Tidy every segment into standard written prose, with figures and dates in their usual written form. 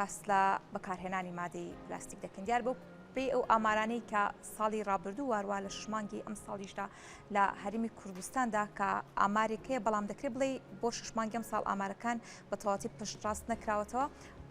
باس لە بەکارهێنانی مادەی پلاستیک دەکەین. دیار بەو پێی ئەو ئامارانەی کە ساڵی ڕابردوو واروا لە شش مانگی ئەم ساڵیشدا لە هەرێمی کوردستاندا کە ئامارێک هەیە بەڵام دەکرێت بڵێ بۆ شش مانگی ئەم ساڵ ئامارەکان بە تەواتی پشتڕاست نەکراوەتەوە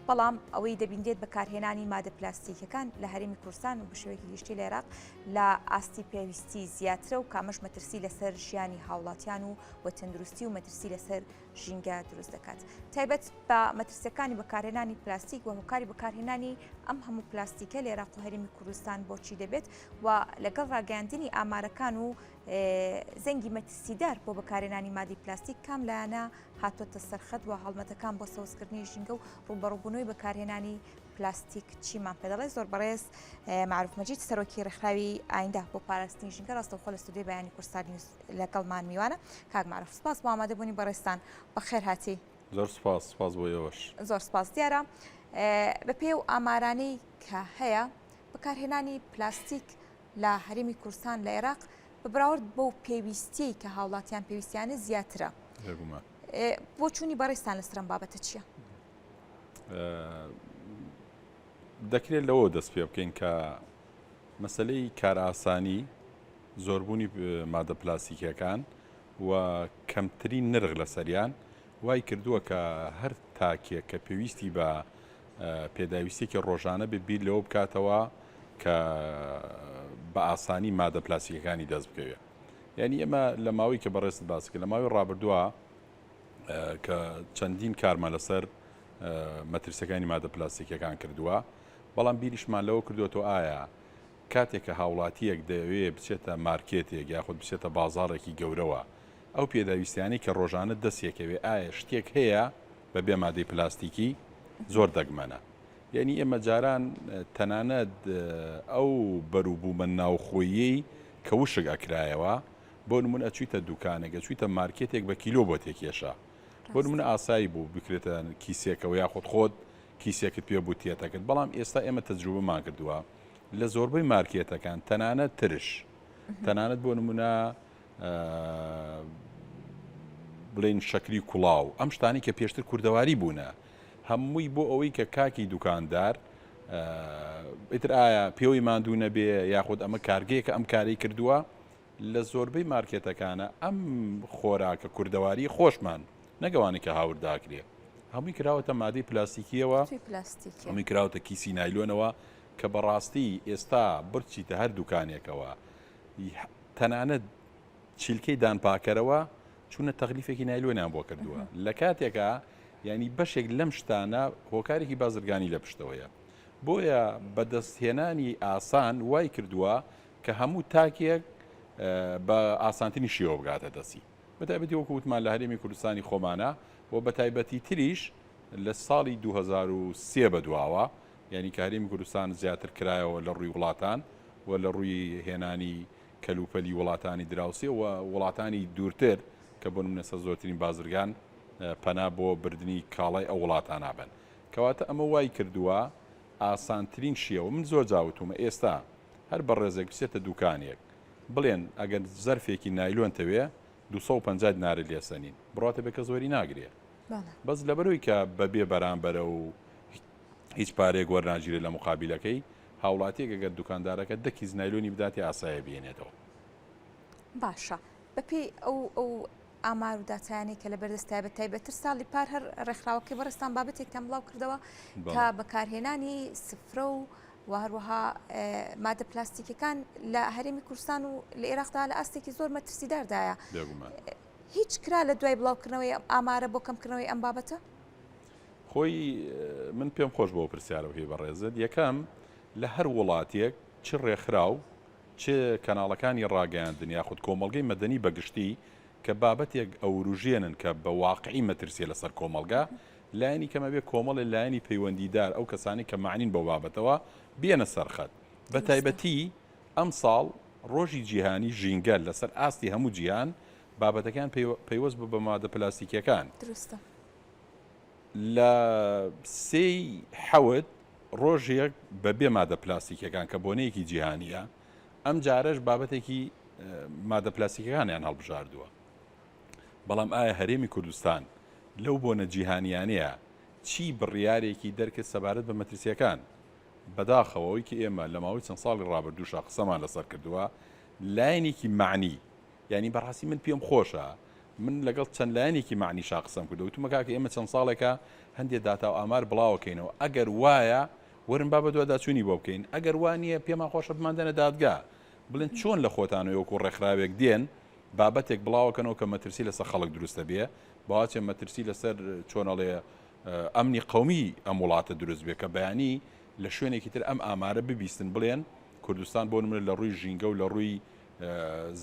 بەڵام ئەوەی دەبینرێت بەکارهێنانی مادە پلاستیکەکان لە هەرێمی کوردستان و بە شێوەیەکی گشتی لە عێراق لە ئاستی پێویستی زیاترە و کامەش مەترسی لەسەر ژیانی هاوڵاتیان و و تەندروستی و مەترسی لەسەر ژینگە دروست دەکات. تایبەت بە مەترسیەکانی بەکارهێنانی پلاستیک و هۆکاری بەکارهێنانی ئەم هەموو پلاستیکە لە عێراق و هەرێمی کوردستان بۆچی دەبێت و لەگەڵ ڕاگەیاندنی ئامارەکان و زەنگی مەترسیدار بۆ بەکارهێنانی مادی پلاستیک کام لایەنە هاتۆتە سەرخەت و هەڵمەتەکان بۆ سەوزکردنی ژینگە و ڕووبەڕووبوونەوەی بەکارهێنانی پلاستیک چیمان پێ دەڵێ زۆر بەڕێز مەعروف مەجید سەرۆکی ڕێکخراوی ئایندە بۆ پاراستنی ژینگە ڕاستەوخۆ لە ستۆدیۆی بەیانی کوردستان نیوز لەگەڵمان میوانە کاک مەعروف سپاس بۆ ئامادەبوونی بەڕێزتان بەخێر هاتی. زۆر سپاس سپاس بۆ ئێوەش. زۆر سپاس دیارە بەپێی ئەو ئامارانەی کە هەیە بەکارهێنانی پلاستیک لە هەرێمی کوردستان لە عێراق بە بەراورد بەو پێویستیەی کە هاوڵاتیان پێویستیانە زیاترە. بێگومان. بۆچوونی بەڕێزتان لەسەر ئەم بابەتە چییە؟ دەکرێت لەوە دەست پێ بکەین کە مەسلەی کارئاسانی زۆربوونی مادە پلاستیکیەکان و کەمترین نرخ لەسەریان وای کردووە کە هەر تاکێک کە پێویستی بە پێداویستێکی ڕۆژانە بێ بیر لەوە بکاتەوە کە بە ئاسانی مادە پلاستیکەکانی دەست بکەوێت یعنی ئێمە لە ماوەی کە بەڕێزت باس کرد لە ماوەی ڕابردووە کە چەندین کارمان لەسەر مەترسیەکانی مادە پلاستیکیەکان کردووە بەڵام بیریشمان لەوە کردوەوە ئایا کاتێک کە هاوڵاتیەک دەیەوێ بچێتە مارکێتێک یاخود بچێتە بازاڕێکی گەورەوە ئەو پێداویستیانەی کە ڕۆژانە دەستیەکەوێ ئایا شتێک هەیە بە بێ مادەی پلاستیکی زۆر دەگمەنە یعنی ئێمە جاران تەنانەت ئەو بەروبوومە ناوخۆییەی کە وشک ئەکرایەوە بۆ نمونە ئەچویتە دوکانێک ئەچویتە مارکێتێک بە کیلۆ بۆ تێکێشا بۆ نمونە ئاسایی بوو بکرێتە کیسێکەوە یاخود خۆت کیسێکت پێ بوو تێتەکرد بەڵام ئێستا ئێمە تەجروبەمان کردووە لە زۆربەی مارکێتەکان تەنانەت ترش تەنانەت بۆ نمونە بڵین شەکری کوڵاو ئەم شتانی کە پێشتر کوردەواری بوونە هەمووی بۆ ئەوەی کە کاکی دوکاندار ئیتر ئایا پێوەی ماندوو نەبێ یاخود ئەمە کارگەیەکە ئەم کارەی کردووە لە زۆربەی مارکێتەکانە ئەم خۆراکە کوردەواری خۆشمان نەک ئەوانەی کە هاورداکرێ هەمووی کراوەتە مادەی پلاستیکیەوە هەمووی کراوەتە کیسی نایلۆنەوە کە بەڕاستی ئێستا بچیتە هەر دوکانێکەوە تەنانەت چیلکەی دانپاکەرەوە چونە تەغلیفێکی نایلۆنیان بۆ کردووە لە کاتێکا یعنی بەشێک لەم شتانە هۆکارێکی بازرگانی لە پشتەوەیە بۆیە بەدەستهێنانی ئاسان وای کردووە کە هەموو تاکێک بە ئاسانترین شێوە بگاتە دەستی بەتایبەتی وەکو وتمان لە هەرێمی کوردستانی خۆمانە و بەتایبەتی تریش لە ساڵی 2003 بەدواوە یعنی کە هەرێمی کوردستان زیاتر کرایەوە لە ڕووی وڵاتان و لە ڕووی هێنانی کەلوپەلی وڵاتانی دراوسێ و وڵاتانی دوورتر کە بۆ نمونە سە زۆرترین بازرگان پەنا بۆ بردنی کاڵای ئەو وڵاتانە بن کەواتە ئەمە وای کردووە ئاسانترین شێوە من زۆر جا وتومە ئێستا هەر بەڕێزێک بچێتە دوکانێک بڵێن ئەگەر زەرفێکی نایلۆنتەوێ 250 دینارت لێ سەنین بڕواتە بێ کەس وەری ناگرێ بەس لەبەرەوەی کە بەبێ بەرامبەرە و هیچ پارەیەک وەرناگیرێت لە مقابلەکەی هاوڵاتیەک ئەگەر دوکاندارەکە دە کیس نایلۆنی بداتێ ئاسایە بهێنێتەوە. باشە بەپێی ئەو ئەو ئامار و داتایانەی کە لەبەردەستایە بە تایبەتتر ساڵی پار هەر ڕێکخراوەکەی بەڕێزتان بابەتێکتان بڵاو کردەوە کە بەکارهێنانی سفرە و و هەروەها مادە پلاستیکەکان لە هەرێمی کوردستان و لە عێراقدا لە ئاستێکی زۆر مەترسیداردایە هیچ کرا لە دوای بڵاوکردنەوەی ئەم ئامارە بۆ کەمکردنەوەی ئەم بابەتە؟ خۆی من پێم خۆش بۆ پرسیارە بکەی بەڕێزت یەکەم لە هەر وڵاتێک چ ڕێکخراو چ کەناڵەکانی ڕاگەیاندن یاخود کۆمەڵگەی مەدەنی بە گشتی کە بابەتێک ئەوروژێنن کە بە واقعی مەترسیە لەسەر کۆمەڵگا، لایەنی کەم ئەبێ کۆمەڵێ لایەنی پەیوەندیدار ئەو کەسانەی کە مەعنین بەو بابەتەوە بێنە سەر خەت. بە تایبەتی ئەمساڵ ڕۆژی جیهانی ژینگە لەسەر ئاستی هەموو جیهان بابەتەکان پەیوەست بوو بە مادە پلاستیکیەکان. دروستە. لە سێی حەوت ڕۆژێک بە بێ مادە پلاستیکیەکان کە بۆنەیەکی جیهانیە، ئەم جارەش بابەتێکی مادە پلاستیکەکانیان هەڵبژاردووە. بەڵام ئایا هەرێمی کوردستان لەو بۆنە جیهانیانەیە چی بڕیارێکی دەرکرد سەبارەت بە مەترسییەکان؟ بەداخەوە ئەوەی کە ئێمە لە ماوەی چەند ساڵی ڕابردووشا قسەمان لەسەر کردووە لایەنێکی مەعنی یانی بەڕاستی من پێم خۆشە من لەگەڵ چەند لایەنێکی مەعنیشا قسەم کردووە وتومە کاکە ئێمە چەند ساڵێکە هەندێ داتا و ئامار بڵاوەکەینەوە ئەگەر وایە وەرن با بەدواداچوونی بۆ بکەین ئەگەر وا نییە پێمان خۆشە بماندەنە دادگا بڵێن چۆن لە خۆتانەوە وەکو ڕێکخراوێک دێن بابەتێک بڵاوەکەنەوە کە مەترسی لەسەر خەڵک دروستە بێ باچێ مەترسی لەسەر چۆنەڵێ ئەمنی قەومی ئەم وڵاتە دروست بێ کە بەیانی لە شوێنێکی تر ئەم ئامارە ببیستن بڵێن کوردستان بۆ نمونە لە ڕووی ژینگە و لە ڕووی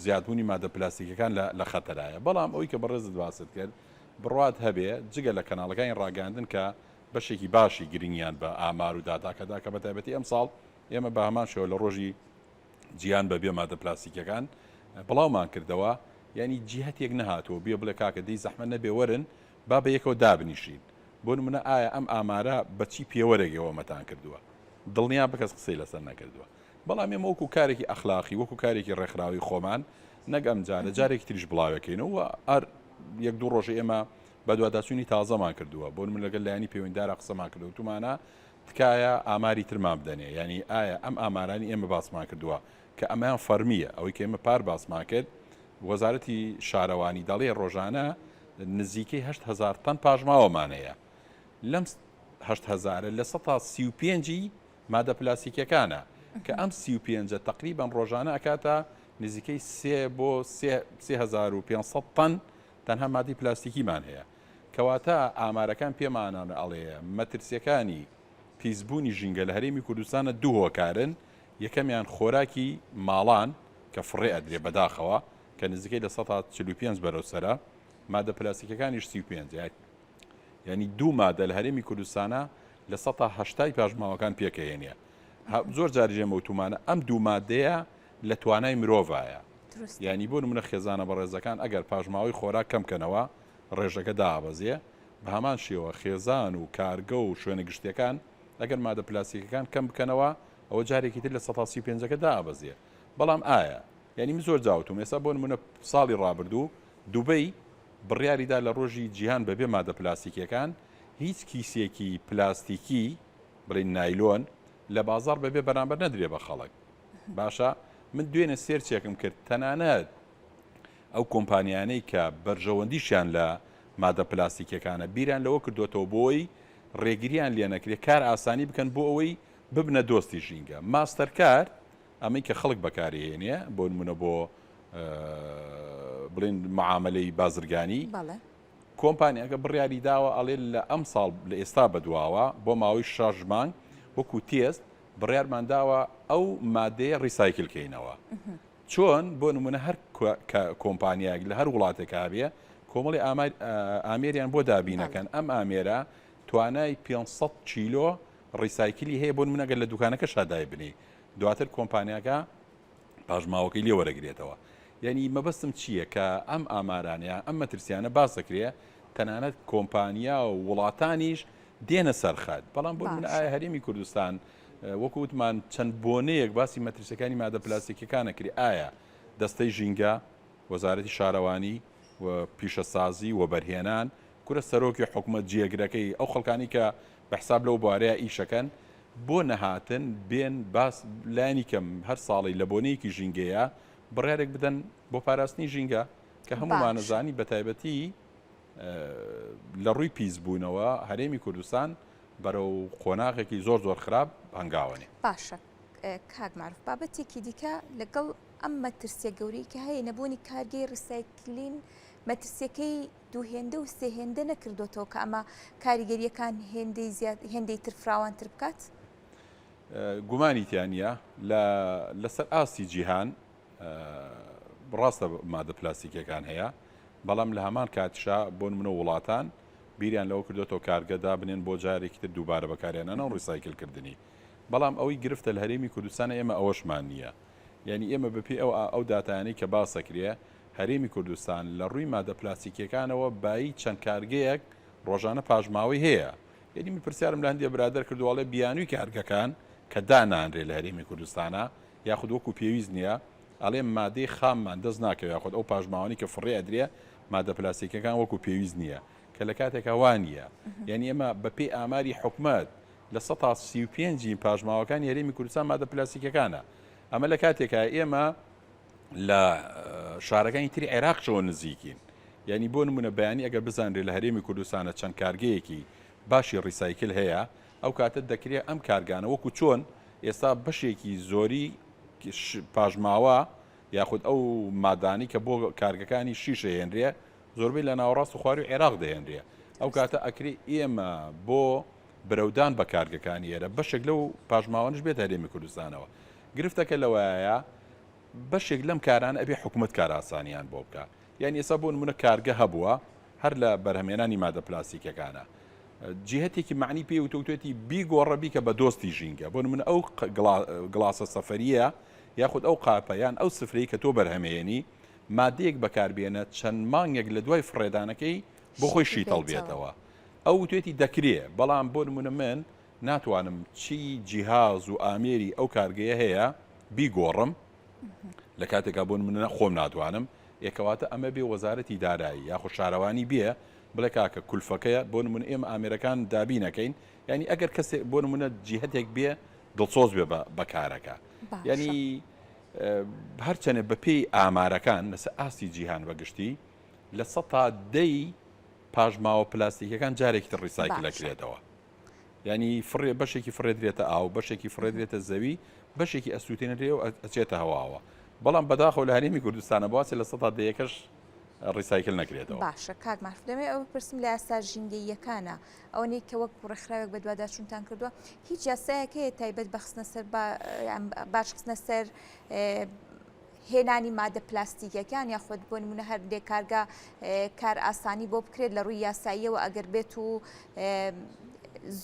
زیادبوونی مادە پلاستیکەکان لە خەتەرایە بەڵام ئەوی کە بەڕێزت باست کرد بڕوات هەبێ جگە لە کەناڵەکانی ڕاگەاندن کە بەشێکی باشی گرنگیان بە ئامار و داتاکەدا کە بە تایبەتی ئەم ساڵ ئێمە بە هەمان شێوە لە ڕۆژی جیان بە بێ مادە پلاستیکەکان بڵاومان کردەوە یعنی جیهتێک نەهاتووە بێ بڵێ کاکە دەی زەحمە نەبێ وەرن با بە یەکەوە دابنیشین بۆ نمونە ئایا ئەم ئامارە بە چی پێوەرێک ئێوە ئەمەتان کردووە؟ دڵنیا بە کەس قسەی لەسەر نەکردووە. بەڵام ئێمە وەکو کارێکی ئەخلاقی، وەکو کارێکی ڕێکخراوی خۆمان نەک ئەم جارە، جارێکی تریش بڵاوێکەینەوە و هەر یەک دوو ڕۆژە ئێمە بەدواداچوونی تازەمان کردووە. بۆ نمونە لەگەڵ لایەنی پەیوەندیدارا قسەمان کردووە، وتومانە تکایە ئاماری ترمان بدەنێ. یانی ئایا ئەم ئامارانەی ئێمە باسمان کردووە کە ئەمەیان فەرمییە، ئەوەی کە ئێمە پار باسمان کرد، وەزارەتی شارەوانی دەڵێ ڕۆژانە نزیکەی 8000 تەن پاشماوەمان هەیە لەم 8 هەزارە لە 35 ی مادە پلاستیکیەکانە کە ئەم 35 تقریبان ڕۆژانە ئەکاتە نزیکەی 3 بۆ 3500 تەن تەنها مادەی پلاستیکیمان هەیە کەواتە ئامارەکان پێمانان ئەڵێ مەترسیەکانی پیسبوونی ژینگە لە هەرێمی کوردستانە دوو هۆکارن یەکەمیان خۆراکی ماڵان کە فڕێ ئەدرێ بەداخەوە کە نزیکەی 45% بەرەو سەرە، مادە پلاستیکەکانیش 35 یانی دوو مادە لە هەرێمی کوردستانە لە سەتا هەشتای پاشماوەکان پێکەهێنێ. زۆر جاریش ئێمە وتومانە ئەم دوو مادەیە لە توانای مرۆڤایە. یانی بۆ نمونە خێزانە بەڕێزەکان ئەگەر پاشماوەی خۆراک کەم کەنەوە ڕێژەکە دابەزێ، بە هەمان شێوە خێزان و کارگە و شوێنە گشتیەکان ئەگەر مادە پلاستیکەکان کەم بکەنەوە ئەوە جارێکی تر لە سەتا 35ەکە دابەزێ. بەڵام ئایا یانی من زۆر جا وتوم ئێستا بۆ نمونە ساڵی ڕابردوو دوبەی بڕیاری دا لە ڕۆژی جیهان بەبێ مادە پلاستیکیەکان هیچ کیسێکی پلاستیکی بڵین نایلۆن لە بازاڕ بەبێ بەرامبەر نەدرێ بە خەڵک باشە من دوێنێ search ێکم کرد تەنانەت ئەو کۆمپانیانەی کە بەرژەوەندیشیان لە مادە پلاستیکیەکانە بیران لەوە کردوێتەوە بۆی ڕێگریان لێ نەکرێت کار ئاسانی بکەن بۆ ئەوەی ببنە دۆستی ژینگە ماستەرکارد ئەمەی کە خەڵک بەکاری هێنێ بۆ نمونە بۆ بڵێن معاملەی بازرگانی کۆمپانیاکە بڕیاری داوە ئەڵێ لە ئەم ساڵ لە ئێستا بەدواوە بۆ ماوەی شەش مانگ وەکو تێست بڕیارمان داوە ئەو مادەیە recycle کەینەوە چۆن بۆ نمونە هەر کۆمپانیایەک لە هەر وڵاتێک هەبێ کۆمەڵی ئامێریان بۆ دابینەکەن ئەم ئامێرە توانای 500 کیلۆ recycle ی هەیە بۆ نمونە گەر لە دوکانەکەشا دایبنێی دواتر کۆمپانیاکە پاشماوەکەی لێ وەرەگرێتەوە یعنی مەبەستم چییە کە ئەم ئامارانە ئەم مەترسیانە باس دەکرێ تەنانەت کۆمپانیا و وڵاتانیش دێنە سەرخەت بەڵام بۆ من ئایا هەرێمی کوردستان وەکو وتمان چەند بۆنەیەک باسی مەترسیەکانی مادە پلاستیکەکانە کری ئایا دەستەی ژینگە وەزارەتی شارەوانی و پیشەسازی وەبەرهێنان کورە سەرۆکی حکومەت جێگرەکەی ئەو خەڵکانی کە بە حساب لەو بوارەیە ئیشەکەن بۆ نەهاتن بێن باس لایەنی کەم هەر ساڵی لە بۆنەیەکی ژینگەیە بڕیارێک بدەن بۆ پاراستنی ژینگە کە هەمومانەزانی بە تایبەتی لە ڕووی پیسبوونەوە هەرێمی کوردستان بەرەو قۆناغێکی زۆر زۆر خراپ هەنگاوەنێ. باشە کاک مەعروف بابەتێکی دیکە لەگەڵ ئەم مەترسیە گەورەی کە هەیە نەبوونی کارگەی recycling مەترسیەکەی دوو هێندە و سێ هێندە نەکردۆتەوە کە ئەمە کاریگەریەکان هێندەی زیاد هێندەی تر فراوانتر بکات؟ گومانی تیا نییە لە لەسەر ئاستی جیهان ڕاستە مادە پلاستیکیەکان هەیە بەڵام لە هەمان کاتیشا بۆ نمونە وڵاتان بیریان لەوە کردوێتەوە کارگە دابنێن بۆ جارێکی تر دووبارە بەکارهێنانە و recycle کردنی بەڵام ئەوەی گرفتە لە هەرێمی کوردستان ئێمە ئەوەشمان نییە یعنی ئێمە بەپێی ئەو ئەو داتایانەی کە باسەکرێ هەرێمی کوردستان لە ڕووی مادە پلاستیکیەکانەوە بایی چەند کارگەیەک ڕۆژانە پاشماوەی هەیە یعنی من پرسیارم لە هەندێ برادەر کردووە ئەڵێ بیانووی کارگەکان کە دانانرێ لە هەرێمی کوردستانە یاخود وەکو پێویست نییە ئەڵێ مادەی خاممان دەست ناکەوێ یاخود ئەو پاشماوانەی کە فڕێ ئەدرێ مادە پلاستیکەکان وەکو پێویست نییە. کە لە کاتێکا وا نییە. یانی ئێمە بە پێی ئاماری حکومەت 35% ی پاشماوەکانی هەرێمی کوردستان مادە پلاستیکەکانە. ئەمە لە کاتێکا ئێمە لە شارەکانی تری عێراقشەوە نزیکین. یانی بۆ نمونە بەیانی ئەگەر بزانرێت لە هەرێمی کوردستانە چەند کارگەیەکی باشی ڕیسایکل هەیە، ئەو کاتە دەکرێت ئەم کارگانە وەکو چۆن ئێستا بەشێکی زۆری پاشماوە یاخود ئەو مادانەی کە بۆ کارگەکانی شیش ئەهێنرێ زۆربەی لە ناوەڕاست و خواروی عێراق دەهێنرێ ئەو کاتە ئەکرێ ئێمە بۆ برەودان بە کارگەکانی ئێرە بەشێک لەو پاشماوانش بێت هەرێمی کوردستانەوە گرفتەکە لەوەیە بەشێک لەم کارانە ئەبێ حکوومەت کارئاسانیان بۆ بکە یان ئێستا بۆ نمونە کارگە هەبووە هەر لە بەرهەمێنانی مادە پلاستیکەکانە جیهەتێکی مەعنی پێی وتوتێتی بیگۆڕە بیکە بە دۆستی ژینگە بۆ نمونە ئەو گڵاسە سەفەریە یاخود ئەو قاپە یان ئەو سفرەی کە تۆ بەرهەمێنی مادەیەک بەکاربێنە چەند مانگێک لە دوای فڕێدانەکەی بۆ خۆی شیتەڵ بێتەوە ئەو وتێتی دەکرێ بەڵام بۆ نمونە من ناتوانم چی جیهاز و ئامێری ئەو کارگەیە هەیە بیگۆڕم لە کاتێکا بۆ نمونە خۆم ناتوانم ئێکەواتە ئەمە بێ وەزارەتی دارایی یاخود شارەوانی بێ بڵێ کاکە کولفەکەیە بۆ نمونە ئێمە ئامێرەکان دابینەکەین ینی ئەگەر کەسێک بۆ نمونە جیهتێک بێ دڵسۆز بێ بە کارەکە ینی هەرچەنێ بەپێی ئامارەکان لەسەر ئاستی جیهان بەگشتی 10% پاشماوە پلاستیکەکان جارێکی تر ڕیسایکل ئەکرێتەوە. یانی فڕێ بەشێکی فڕێدرێتە ئاو بەشێکی فڕێدرێتە زەوی بەشێکی ئەسووتێنرێ و ئەچێتە هەواوە بەڵام بەداخەوە لە هەرێمی کوردستانە باسێ 10%ەکەش ڕیسایکل نەکرێتەوە. باشە کاک مارف دەمەوێت ئەوە بپرسم لە یاسا ژینگەییەکانە ئەوەنەی کە وەک ڕێکخراوێک بەدواداچوونتان کردووە هیچ یاسایەک هەیە تایبەت بە خستنە سەر باج خستنە سەر هێنانی مادە پلاستیکیەکان یاخود بۆ نمونە هەندێک کارگە کار ئاسانی بۆ بکرێت لە ڕووی یاساییەوە ئەگەر بێت و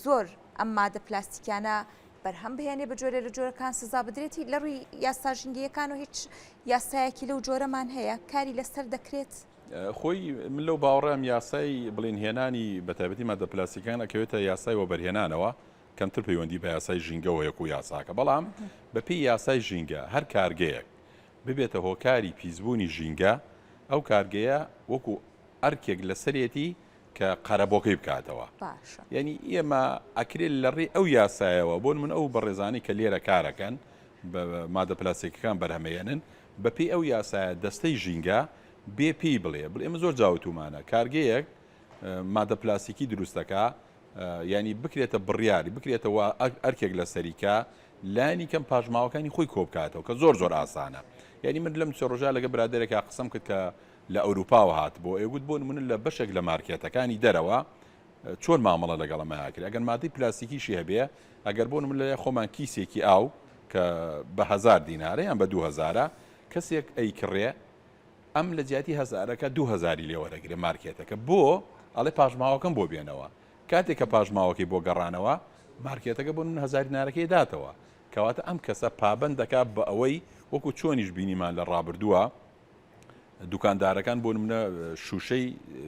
زۆر ئەم مادە پلاستیکیانە بەرهەم بهێنێ بە جۆرێ لە جۆرەکان سزا بدرێتی لە ڕووی یاسا ژینگەیەکان و هیچ یاسایەکی لەو جۆرەمان هەیە کاری لەسەر دەکرێت؟ خۆی من لەو باوەڕام یاسای بڵین هێنانی بەتایبەتی مادە پلاستیکان ئەکەوێتە یاسای وەبەرهێنانەوە کەمتر پەیوەندی بە یاسای ژینگەوە هەیە وەکو یاساکە، بەڵام بەپێی یاسای ژینگە هەر کارگەیەک ببێتە هۆکاری پیسبوونی ژینگە ئەو کارگەیە وەکو ئەرکێک لەسەرێتی کە قەرەبۆکەی بکاتەوە. باشە. یانی ئێمە ئەکرێت لە ڕێی ئەو یاسایەوە بۆ نمونە ئەو بەڕێزانەی کە لێرە کارەکەن بە مادە پلاستیکەکان بەرهەمەیەنن بەپێی ئەو یاسایە دەستەی ژینگە بێ پێی بڵێ بڵێ ئێمە زۆر جاوتومانە کارگەیەک مادە پلاستیکی دروست دەکا یانی بکرێتە بڕیاری بکرێتە ئەرکێک لەسەری کە لانی کەم پاشماوەکانی خۆی کۆبکاتەوە کە زۆر زۆر ئاسانە یعنی من لەم سێ ڕۆژە لەگە برادێکا قسەم کرد کە لە ئەوروپاوە هات بۆ ئێگوت بۆ نمونە لە بەشێک لە مارکێتەکانی دەرەوە چۆن مامەڵە لەگەڵ ئەمە ئاکرێ ئەگەر مادەی پلاستیکیشی هەبێ ئەگەر بۆ نمونە لای خۆمان کیسێکی ئاو کە بە هزار دینارە یان بە 2000 کەسێک ئەیکڕێ ئەم لە جیاتی هەزارەکە دوو هەزاری لێ وەرەگرێ مارکێتەکە بۆ؟ ئەڵێ پاشماوەکەم بۆ بێنەوە کاتێک کە پاشماوەکەی بۆ گەڕانەوە مارکێتەکە بۆ من هەزاری نارەکەی داتەوە کەواتە ئەم کەسە پابند دەکات بە ئەوەی وەکو چۆنیش بینیمان لە ڕابردووە دوکاندارەکان بۆ نمونە شوشەی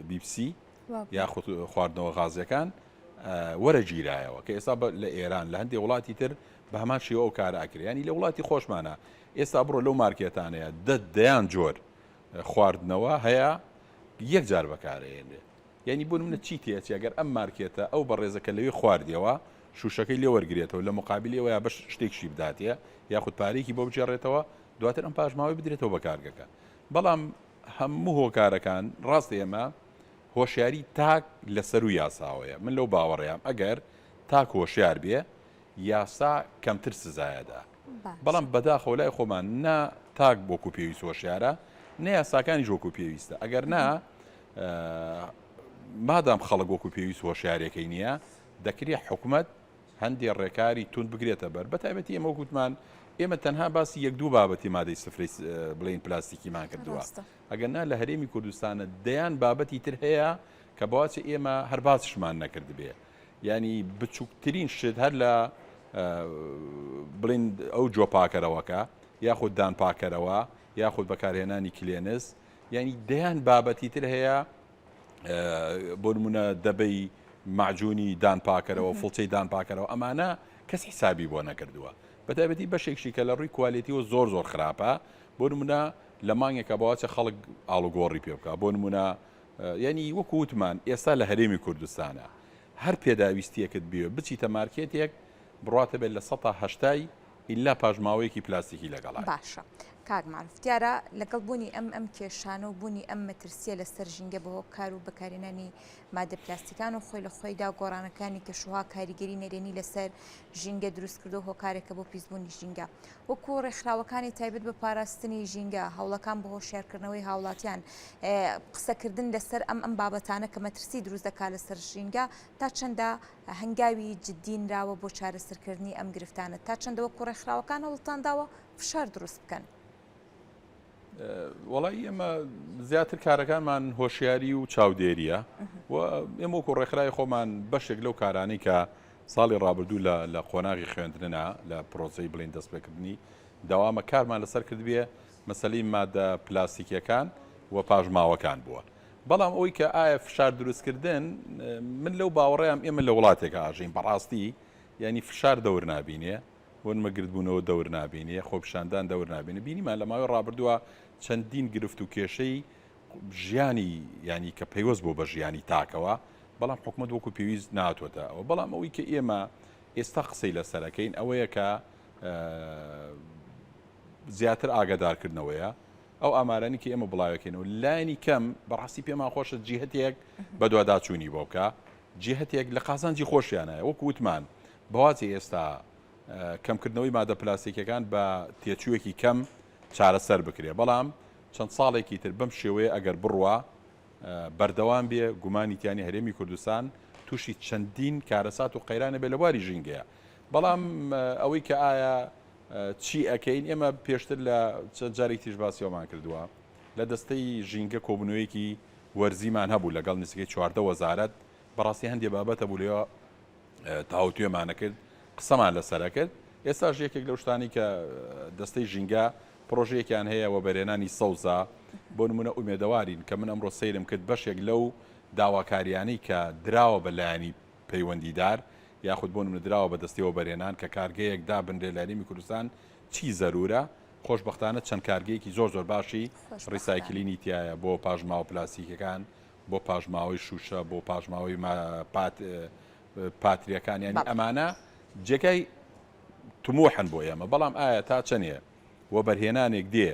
بیپسی یاخود خواردنەوە غازیەکان وەرە گیرایەوە کە ئێستا لە ئێران لە هەندێک وڵاتی تر بە هەمان شێوە ئەو کارە ئەکرێ ینی لە وڵاتی خۆشمانە ئێستا بڕۆ لەو مارکێتانەیە دە دەیان جۆر خواردنەوە هەیە یەک جار بەکارەیەنرێ یعنی بۆ منە چی تێچی ئەگەر ئەم مارکێتە ئەو بەڕێزەکە لەوێ خواردیەوە شوشەکەی لێ وەرگێتەوە لە مقابلەوە یا بەش شتێکشی بداتێ یاخود پارێکی بۆ بگێڕێتەوە دواتر ئەم پاشماوەی بدرێتەوە بە کارگەکە بەڵام هەموو هۆکارەکان ڕاست ئێمە هۆشیاری تاک لە سەروو یاساوەیە من لەو باوەڕەیام ئەگەر تاک هۆشیار بێ یاسا کەمتر سزایەدا بەڵام بەداخەوە لای خۆمان نا تاک وەکو پێویست هۆشیارە نە یاساکانیش وەکو پێویستە ئەگەر نا مادام خەڵک وەکو پێویست هۆشیارەکەی نییە دەکرێت حکومت هەندێ ڕێکاری توند بگرێتە بەر بە تایبەتی ئێمە وەکوتمان ئێمە تەنها باسی یەک دوو بابەتی مادەی سفرەی بڵێین پلاستیکیمان کردووە ئەگەر نا لە هەرێمی کوردستانە دەیان بابەتی تر هەیە کە بەواچە ئێمە هەر باسشمان نەکردبێ ینی بچووکترین شت هەر لە بڵین ئەو جۆ پاکەرەوەکە یاخود دان پاکەرەوە یاخود بەکارهێنانی کلێنس ینی دەیان بابەتی تر هەیە بۆ نمونە دەبەی مەعجونی دان پاکەرەوە فڵچەی دان پاکەرەوە ئەمانە کەس حیسابی بۆ نەکردووە بەتایبەتی بەشێکشی کە لە ڕووی کوالێتیەوە زۆر زۆر خراپە بۆ نمونە لە مانگێکە بەواچە خەڵک ئاڵوگۆڕی پێ بکە بۆ نمونە یانی وەکو وتمان ئێستا لە هەرێمی کوردستانە هەر پێداویستیەکت بوێ بچیتە مارکێتێک بڕواتە بێت لە سەتا هەشتای ئیلا پاشماوەیەکی پلاستیکی لەگەڵە. باشە کاک مەعروف دیارە لەگەڵ بوونی ئەم ئەم کێشانە و بوونی ئەم مەترسیە لەسەر ژینگە بە هۆکار و بەکارهێنانی مادە پلاستیکان و خۆی لە خۆیدا گۆڕانەکانی کەشوها کاریگەری نەرێنی لەسەر ژینگە دروست کردو هۆکارێکە بۆ پیسبوونی ژینگە وەکو ڕێکخراوەکانی تایبەت بە پاراستنی ژینگە، هەوڵەکان بۆ هۆشیارکردنەوەی هاوڵاتیان، قسەکردن لەسەر ئەم ئەم بابەتانە کە مەترسی دروست دەکات لەسەر ژینگە، تا چەندە هەنگاوی جددی نراوە بۆ چارەسەرکردنی ئەم گرفتانە، تا چەندە وەکو ڕێکخراوەکان هەوڵتان داوە فشار دروست بکەن؟ وەڵایی ئێمە زیاتر کارەکانمان هۆشیاری و چاودێریە و ئێمە وەکو ڕێکخراوی خۆمان بەشێک لەو کارانەی کە ساڵی ڕابردوو لە لە قۆناغی خوێندنە لە پرۆسەی بڵین دەستپێکردنی داوامە کارمان لەسەر کردبێ مەسەلەی مادە پلاستیکیەکان و پاشماوەکان بووە بەڵام ئەوەی کە ئایا فشار دروستکردن من لەو باوەڕیان ئێمە لە وڵاتێکە ئاژین بەڕاستی ینی فشار دەور نابینێ بۆنمە گردبوونەوە دەور نابینێ، خۆپیشاندان دەور نابینێ، بینیمان لە ماوەی ڕابردووە چەندین گرفت و کێشەی ژیانی یانی کە پەیوەست بوو بە ژیانی تاکەوە، بەڵام حکومەت وەکو پێویست ناتۆتە ئەوە، بەڵام ئەوەی کە ئێمە ئێستا قسەی لەسەرەکەین ئەوەیە کە زیاتر ئاگادارکردنەوەیە ئەو ئامارانی کە ئێمە بڵاوەکەینەوە لایەنی کەم بەڕاستی پێمان خۆشە جیهتێک بەدواداچوونی بۆ بکە جیهتێک لە قازانجی خۆشیانە وەکو وتمان بەوازی ئێستا کەمکردنەوەی مادە پلاستیکیەکان بە تێچوویەکی کەم چارەسەر بکرێ بەڵام چەند ساڵێکی تر بەم شێوەیە ئەگەر بڕوا بەردەوام بێ گومانی تیانی هەرێمی کوردستان تووشی چەندین کارەسات و قەیرانە بێ لە بواری ژینگەیە بەڵام ئەوەی کە ئایا چی ئەکەین ئێمە پێشتر لە چەند جارێک تیش باسیەوەمان کردووە لە دەستەی ژینگە کۆبوونەوەیەکی وەرزیمان هەبوو لەگەڵ نزیکەی 14 وەزارەت بەڕاستی هەندێ بابەتە بوو لێ تاوتوێمان ئەکرد، قسەمان لەسەر ئەکرد، ئێستاش یەکێک لەو شتانەی کە دەستەی ژینگە پڕۆژەیەکیان هەیە وەبەرهێنانی سەوزە، بۆ نمونە ئومێدەوارین کە من ئەمڕۆ سەیرم کرد بەشێک لەو داواکاریانەی کە دراوە بە لایەنی پەیوەندیدار یاخود بۆ نمونە دراوە بە دەستەی وەبەرهێنان کە کارگەیەک دابنرێت لە هەرێمی کوردستان چی زەرورە خۆشبەختانە چەند کارگەیەکی زۆر زۆر باشی recycling ی تیایە بۆ پاشماوە پلاستیکەکان بۆ پاشماوەی شوشە بۆ پاشماوەی پاتریەکان یانی ئەمانە جێگای تموحن بۆ ئێمە بەڵام ئایا تا چەنێ وەبەرهێنانێک دێ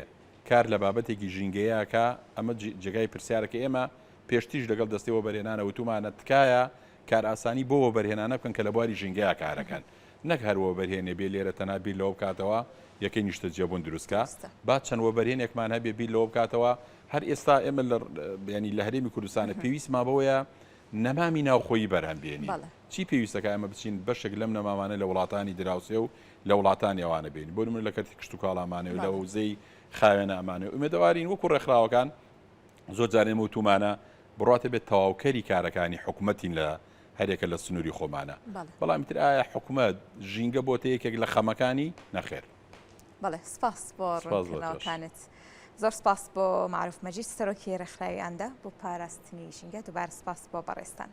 کار لە بابەتێکی ژینگەیەکە ئەمە جێگای پرسیارەکە ئێمە پێشتیش لەگەڵ دەستی وەبەرهێنانە وتومانە تکایە کارئاسانی بۆ وەبەرهێنانە بکەن کە لە بواری ژینگەیە کارەکەن نەک هەر وەبەرهێنێ بێ لێرە تەنها بیر لەوە بکاتەوە یەکەی نیشتەجێبوون دروست کا با چەند وەبەرهێنێکمان هەبێ بیر لەوە بکاتەوە هەر ئێستا ئێمە لە ینی لە هەرێمی کوردستانە پێویستمان بەوەیە نەمامی ناوخۆیی بەرهەم بێنین چی پێویستەکە ئێمە بچین بەشێک لەم نەمامانە لە وڵاتانی دراوسێ و لە وڵاتانی ئەوانە بێنین بۆ نمونە لە کەرتی کشتوکاڵامانەوە لە وزەی خاوێنە ئەمانەوە ئومێدەوارین وەکو ڕێکخراوەکان زۆر جار ئێمە وتومانە بڕواتە بێت تەواوکەری کارەکانی حکومەتین لە هەرێکە لە سنووری خۆمانە بەڵام تر ئایا حکومەت ژینگە بۆتە یەکێک لە خەمەکانی نەخێر. بەڵێ سپاس بۆ ڕوونکردنەوەکانت. زۆر سپاس بۆ مەعروف مەجید سەرۆکی ڕێکخراوی ئاندا بۆ پاراستنی ژینگە دووبارە سپاس بۆ بەڕێزتان.